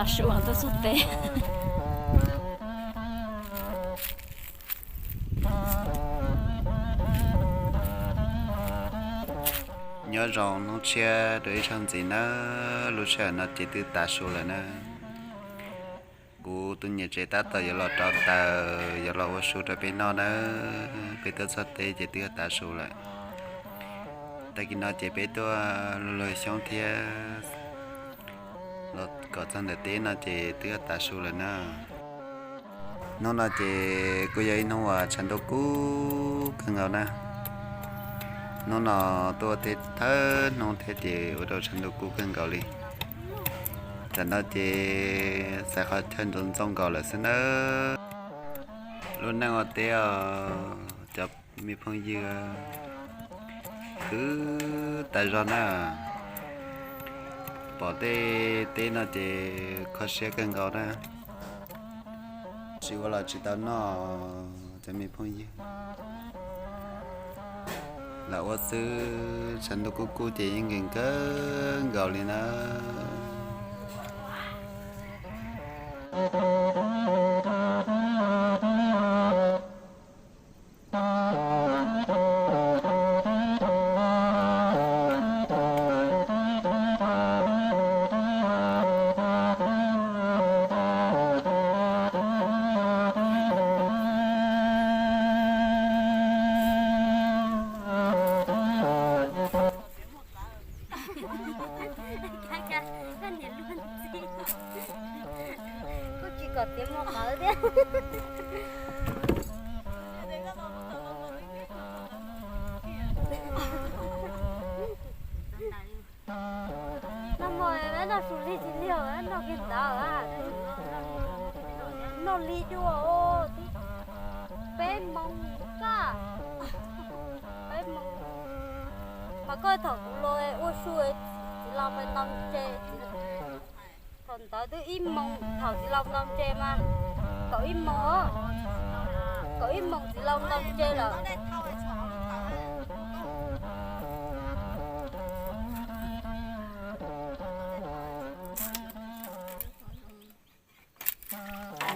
Su tuaj txog teb. Nyob zoo hnub tshiab rau ib zaug ntxiv nawb, lub sij hawm no ces twb tav su lawm na. Kuv tus niam tsev tab tom yuav los rauv taws, yuav los ua su rau peb noj nawb. Peb tuaj txog teb ces twb tav su lawm. Tag kis no ces peb tuaj luag xyoob thiab los kom txog ntawm teb no ces twb tav su lawm na. Hnub no ces kuj yog ib hnub uas tshav ntuj kub kawg nkaus na. Hnub no tuaj ua teb thawj hnub thiab ces ua rau tshav ntuj kub kawg nkaus li. Tam no ces xaiv qhov chaw ntxoov ntxoo nkaus lawm xwb nawb. Lub neej ua teb os cov me phooj ywg, khwv tas zog na. Pom tej teb no ces kho siab kawg nkaus na. Tsis ua los tsis tau noj cov me phooj ywg. Lam ua xwb tshav ntuj kub kub ces yeej nkees kawg nkaus li na. Koj niam luag ntxhi, kuj tsis kom tiav muag qawv thiab. Noj mov noj su lig tsis lig, noj kiag ntawd, noj lig dua, peb moos kaj, peb moos. Mas koj thaum kuv los ua su, txiv laus mas ntaus ntses, thaum ntawd twb ib moos, thaum txiv laus ntaus ntses mas kaum ib moos, kaum ib moos txiv laus ntaus ntses lawm.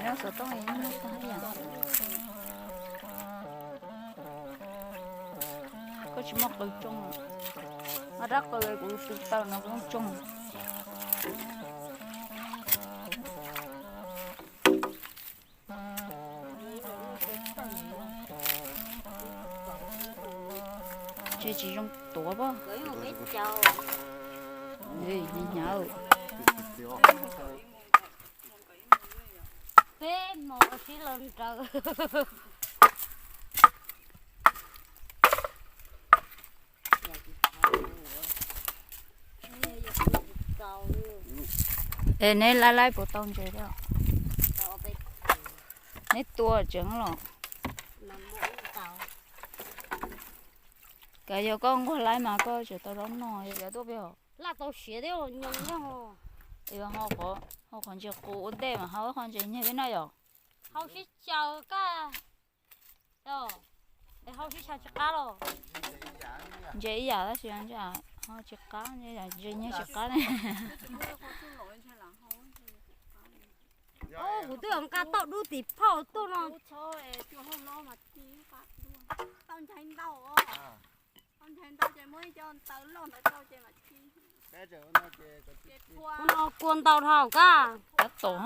Nyob xov tooj ib yam. Koj tsis muaj qws tsoo, muaj rab qws kuv tus taw no kuv tsoo. Ntshe tsis zoo tuav pob. Hnyav. Peb moos sib los nraws. Es neb laib laib puas tau ntses thiab? Neb tua tseev los? Kav yog koj nquag laib mas koj tseem tau zaub noj, yog tuaj peb os. Laj tau siav thiab nyoos thiab. Ho qhov, ho qhov ntses qus ua ntej mas ho qhov ntses nyeg peb noj yom. Hau sib xyaw kaj, hau sib xyaw tsis qab los? Ntses ib yam tab sis ho tsis qab, ntses nyeg tsis qab ne. Kuv twb nqa toj dub tim phauj tuaj no. Kuv no kua ntau dhau kaj. Tab tom.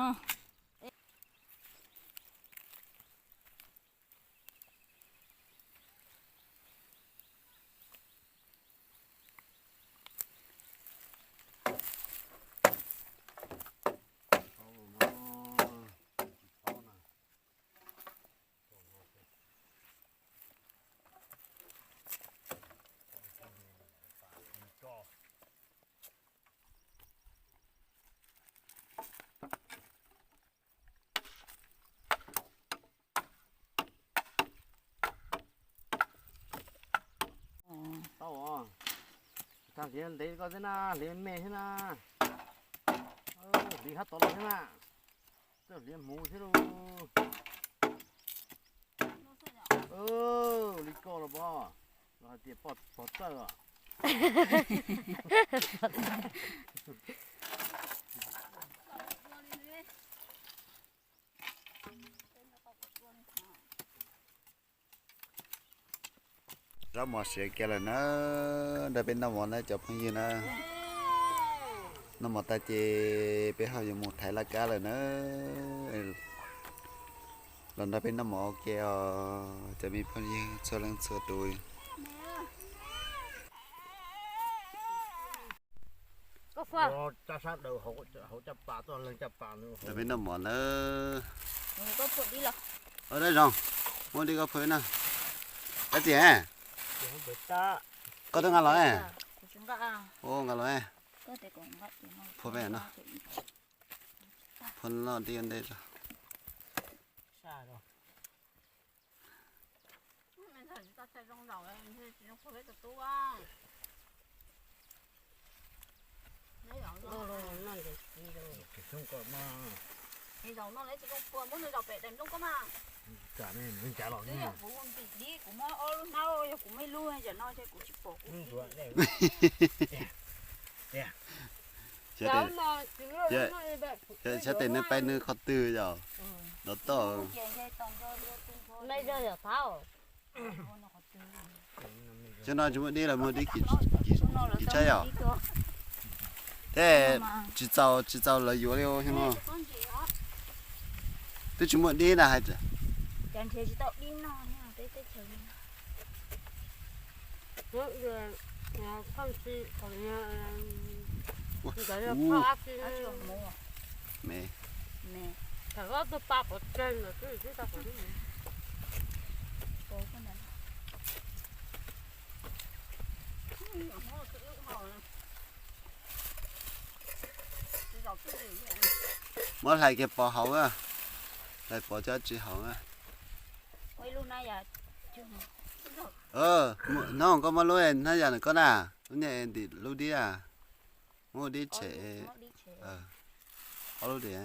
Tau os. Tag hliav ntev koj thiab na, hliav me thiab na. Hliav hab tod los thiab na. Txawj hliav hmuv thiab lauj. Li koj los pom, los hais tias pog txawj os. Zaub mov siav kiag lawm na, nrog peb noj mov na cov phooj ywg na. Noj mov tag ces peb ho yuav mus thaiv laj kab lawm na. Los nrog peb noj mov ua ke os cov me phooj ywg txhua leej txhua tus. Nrog peb noj mov na. Dab Zoo, muab dib koj phua na. Dab txiv, koj twb nqa los. Ua nqa los. Phua peb no. Phua no dib ua ntej tso. Xyov tes nws pais nws qhov twg yom, nov toj. Cov no tsis muaj dib los muag dib kis tshaib yom. Tej tsis txaus tsis txaus lawv yuav li no. Twb tsis muaj dib na hais. Me. Muab hlais kiag pov hauv, hlais pov cov tsis haum. Hnub koj muab lub hnab yas ntawm koj na, lub niag ntim lub dib, muab dib tshem. Ob lub dib,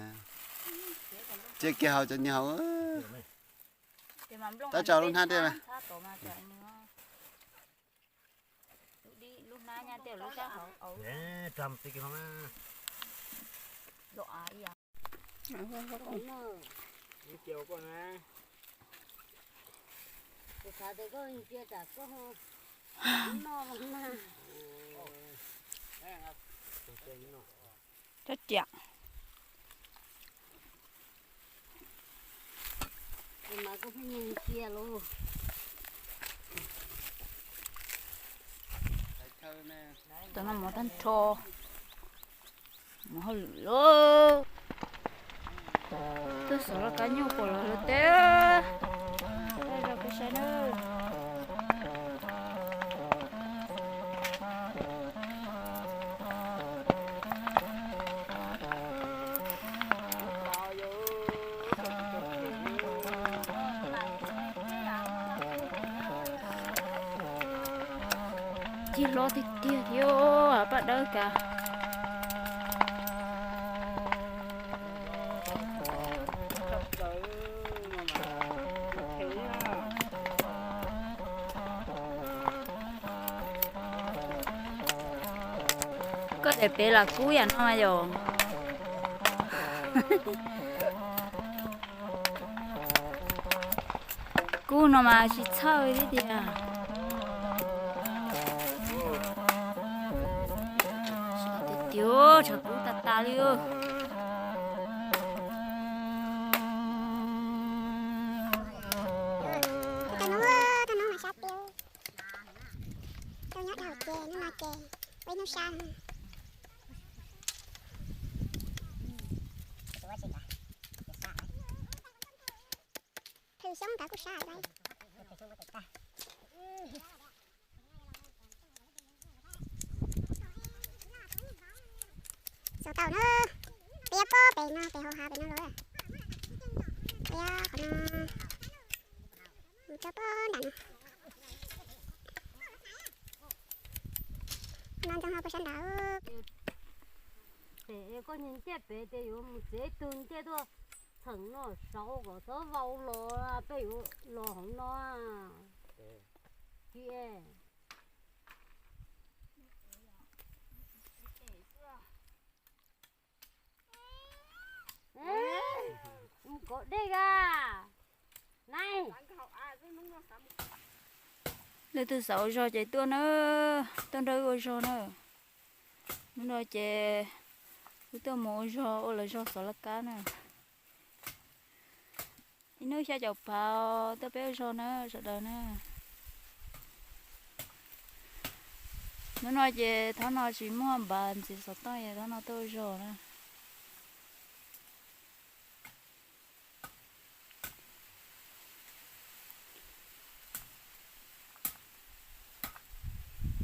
cia kiag hauv cov nyuag hauv. Tab tso lub hnab tej. Tsob tiam. Tam no mov tag nrho. Mov hauj lwm lauj. Twb xov laj kab nyuj pom los lawm teb. Peb saib na. Cig hlob tiag tiag thiab paj dawb kav. Koj daim pem lam kub yam no mas yom. Kub no mas tsis txhawj li tiag. Tiag tiag, tshav kub tas tas li. Tuaj nyob dhau ces hnub no ces ua ib hnub sab. Plhws xyoob kav kuj sab lawm. Xaus tau na, peb pob pem no pem hauv hav pem no los. Peb qhov no mus tso pob nram no. No ntxoog no puas sab nrad. Pem koj nyiag ntiaj pem ces yuav mus txiav ib tug ntiaj tuaj txheem no saud kom txhob vau los peb yuav los hauv no. Ci Mus kov dej a. Nai. Leej twg xav ua zog ces tuaj na, tuaj nrog wb ua zog na. Hnub no ces wb tuaj mus ua zog, ua lawv zog xov laj kab na. Ib hnub xya caum phav, tuaj peb ua zog na sawv daws na. Hnub no ces thaum no tsis muaj npav ntxiv xov tooj es thaum no tuaj ua zog na.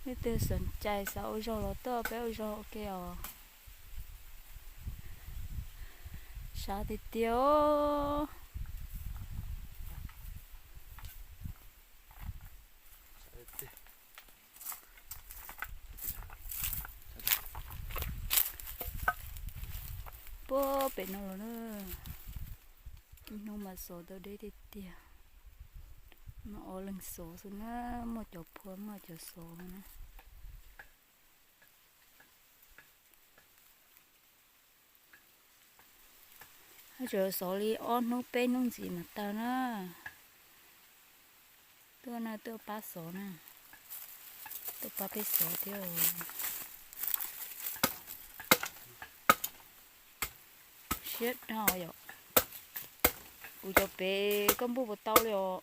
Leej twg xom cai xav ua zog los tuaj peb ua zog ua ke os. Sab tiag tiag. Puag pem no los na, ib hnub mas xov tau deb tiag tiag. Muaj ob leeg xov xwb na, muaj cov phua muaj cov xov na. Tseem xov li ob hnub peb hnub ntxiv mas tag na. Tuaj na, tuaj pab xov na, tuaj pab peb xov thiab. Siab dhau yom. Kuv cov pem koj npuj puas tau li os?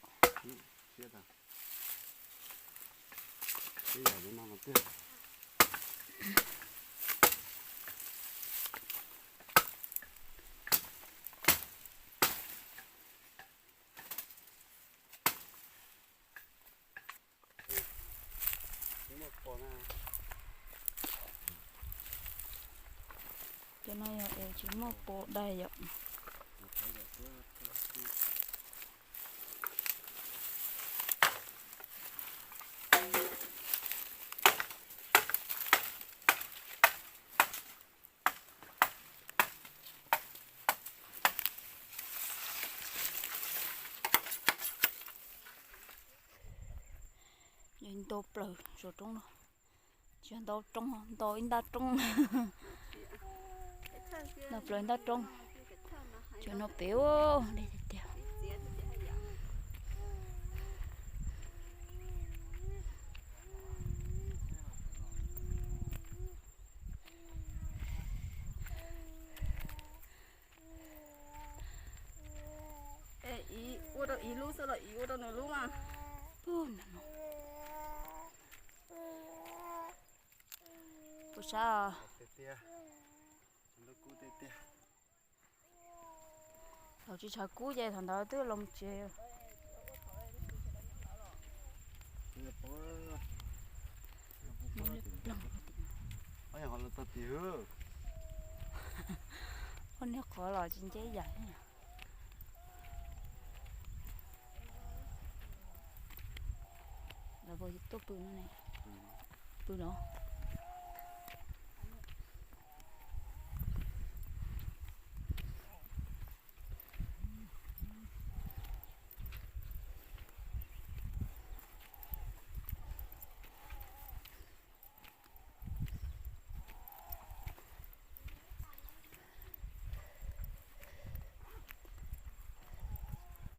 Cov no yog es tsis muaj pos dai yom. Yog ntau plaws saum roob no, tsis yog ntau roob, ntau ib ntaj roob. Ntau plaws ntaj roob. Cov no pem ub deb tiag tiag. Ua rau ib lub xwb los ib ua rau nws lub mas. Puas sab? Thaum tsis tshav kub ces thaum ntawd twb los tsev. Ob niag qhov los tsis nceb yam. Lawv puas tuaj pw no ne? Pw no.